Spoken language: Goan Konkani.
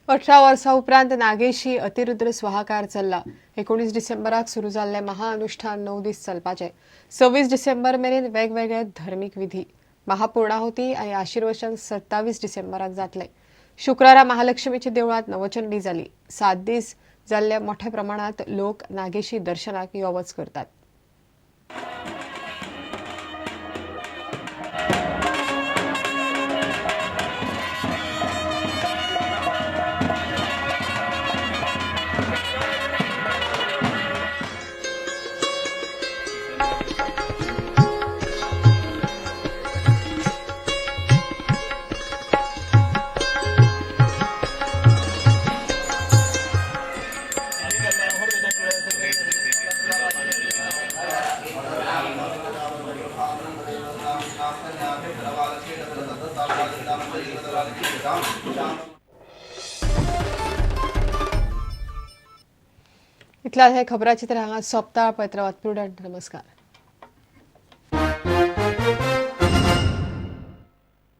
18 वर्सां उपरांत नागेशी अतिरुद्र स्वाहाकार चल्ला. 19 डिसेंबराक सुरू जाल्लें महाअनुष्ठान 9 दीस चलपाचें. 26 डिसेंबर मेरेन वेगवेगळे धर्मीक विधी. महापूर्णाहुती आनी आशीर्वचन 27 डिसेंबराक जातलें. शुक्रारा महालक्ष्मीच्या देवळांत नवचंडी जाली. 7 दीस जाल्ले मोठ्या प्रमाणात लोक नागेशी दर्शनाक यो वच करतात. इतल्या हे खबराचित्र हांगा सोंपता. पळयत रावात प्रुडंट. नमस्कार.